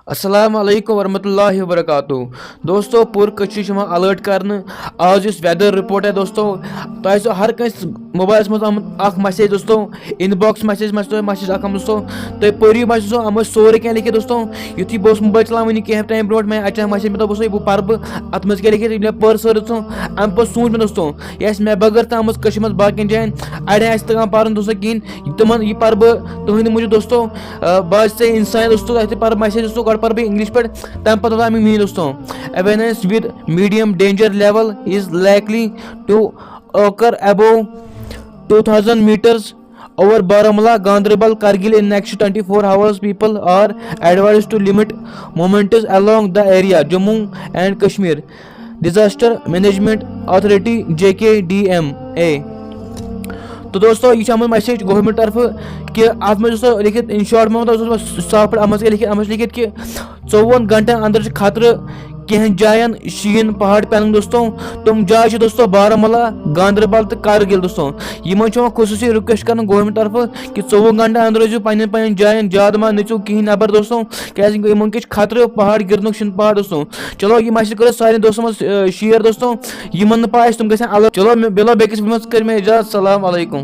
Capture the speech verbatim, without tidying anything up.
السلام علیکم ورحمۃ اللہ وبرکاتہ۔ دوستو، پوٗرٕ کٔشیٖر چھِ یِوان الرٹ کرنہٕ۔ آز یُس ویدر رپورٹ ہے دوستو، تۄہہِ آسیو ہر کٲنٛسہِ موبایلَس منٛز آمُت اکھ میسیج دوستو، ان باکس میسیج منٛز چھِ تۄہہِ میسیج اکھ آمُت دوستو، تُہۍ پٔرِو میسیج دوستو، اَتھ منٛز چھِ سورُے کینٛہہ لیکھِتھ دوستو۔ یُتھُے بہٕ اوسُس موبایل چلاوان وٕنہِ کینٛہہ ٹایم برونٛٹھ، مےٚ اچانک میسیج، مےٚ دوٚپ دوستو، یہِ بہٕ پرٕ بہٕ، اَتھ منٛز کیٛاہ لیکھِتھ، ییٚلہِ مےٚ پٔر سٲر دوستو، اَمہِ پتہٕ سوٗنٛچ مےٚ دوستو، یہِ آسہِ مےٚ بغٲر تہِ آمٕژ کٔشیٖرِ منٛز باقین جاین، اڑٮ۪ن آسہِ تگان پرُن دوستو کِہیٖنۍ، تِمن یہِ پرٕ بہٕ تُہٕنٛدِ موٗجوٗب دوستو۔ آ، بہٕ حظ چھُسے اِنسان دوستو، تۄہہِ تہِ پَرٕ میسیج دوستو، گۄڈٕ پَرٕ بہٕ اِنگلِش پٲٹھۍ، تَمہِ پَتہٕ وَنہٕ بہٕ اَمیُک میٖنِنٛگ دوستو۔ Awareness with medium danger level is likely to occur above two thousand meters over Baramulla, Ganderbal, Kargil in next twenty-four hours. People are advised to limit movements along the area. Jammu and Kashmir Disaster Management Authority, J K D M A۔ تہٕ دوستو، یہِ چھِ آمٕژ message government طرفہٕ کہِ اَتھ منٛز چھُ سُہ لیکھِتھ، ان شارٹ منٛز دوستو، صاف پٲٹھۍ اَتھ منٛز کیٛاہ لیکھِتھ، اَتھ منٛز چھِ لیکھِتھ کہِ ژوٚوُہَن گھنٹَن اندر چھُ خطرٕ کینٛہہ جایَن شیٖن پہاڑ پٮ۪نُک دوستو۔ تِم جایہِ چھِ دوستو بارہمولہ، گاندربل تہٕ کارگِل دوستو۔ یِمَن چھُ وۄنۍ خصوٗصی رِکویسٹ کران گورمنٹ طرفہٕ کہِ ژوٚوُہ گھنٹَن اندر روٗزِو پنٛنٮ۪ن پنٛنٮ۪ن جایَن، زیادٕ مہ نٔژِو کِہیٖنۍ نٮ۪بر دوستو، کیٛازِ یِمَن کیٛاہ چھِ خطرٕ پہاڑ گِرنُک، شیٖن پہاڑ دوستو۔ چلو، یہِ میسیج کٔرِو سارنٕے دوستو منٛز، اے، شیئر دوستو۔ یِمَن نہٕ پَے آسہِ تِم گژھن الگ۔ چلو، مےٚ مِلو بیٚکِس منٛز، کٔرۍ مےٚ اجازت۔ السلام علیکم۔